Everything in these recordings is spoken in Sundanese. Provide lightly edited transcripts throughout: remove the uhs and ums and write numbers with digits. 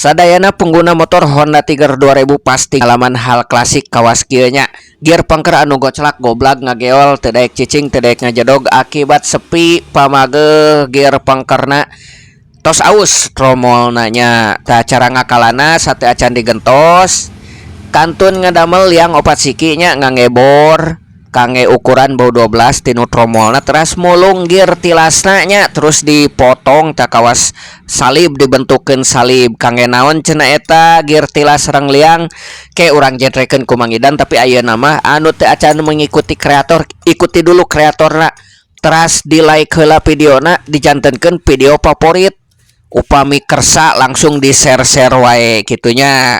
Sadayana pengguna motor Honda Tiger 2000 pasti ngalaman hal klasik kawas kieu nya. Gear pengker anu goclak goblag ngageol, teu daek cicing, teu daek ngajedog akibat sepi pamageuh gear pengkerna tos aus tromolna nya. Tah, cara ngakalana sateuacan digentos kantun ngadamel liang opat siki nya, ngangge bor kangge ukuran baut 12 tinu tromolna, teras mulung gear tilasna nya, terus dipotong tah kawas salib, dibentukkeun salib. Kangge naon cenah eta gear tilas sareng liang? Ke urang jentrekeun ku Mang Idan. Tapi ayeuna mah anu teu acan mengikuti kreator, ikuti dulu kreatorna, teras di like heula videona, dijantenkeun video favorit, upami kersa langsung di share-share wae kitunya.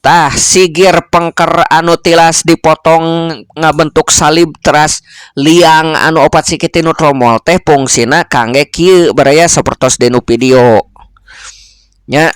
Tah, si gear pengker anu tilas dipotong ngabentuk salib teras liang anu opat siki tinu tromol teh fungsina kangge kieu, baraya, sapertos dinu video nya.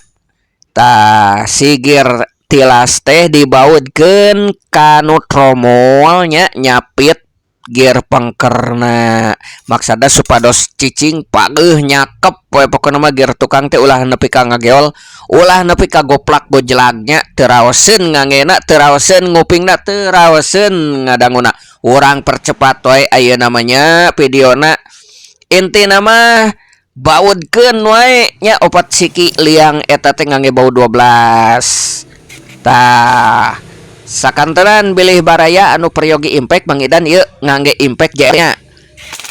Tah, si gear tilas teh dibautkeun kanu tromol nya, nyapit gear pengkerna, maksada supados cicing pageuh nyakep we. Pokona mah gear tukang teh ulah nepi ka ngageol, ulah nepi ka goplak gojlagnya, teu raoseun ngangena, teu raoseun ngupingna, teu raoseun ngadanguna. Urang percepat wae ayeuna mah nya videona. Intina mah bautkeun wae nya opat siki liang eta teh ngangge baut 12. Tah, sakantenan bilih baraya anu peryogi Impact, Mang Idan ieu ngangge Impact JR nya.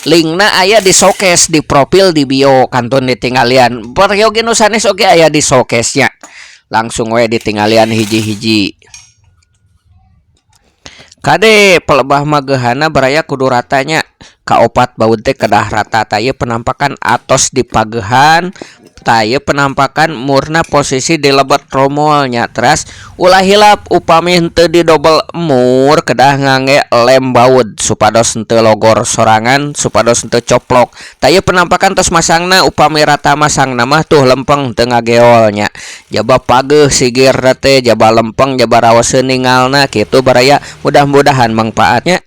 Linkna aya di showcase, di profil, di bio, kantun ditinggalian. Peryogi nu sanes oge aya di showcase nya, langsung we ditinggalian hiji-hiji. Kade, pelebah mageuhana, baraya, kudu ratanya, kaopat baut teh kedah rata. Tah, ieu penampakan atos dipageuhan. Tah, ieu penampakan murna posisi di lebet tromolnya. Teras ulah hilap, upami henteu di double emur kedah ngangge lem baut supados henteu logor sorangan, supados henteu coplok. Tah, ieu penampakan tos masangna. Upami rata masangna mah tuh lempeng, teu ngageol nya, jaba pageuh si gear teh, jaba lempeng, jaba raoseun ningalna kitu, baraya. Mudah-mudahan mangpaatnya.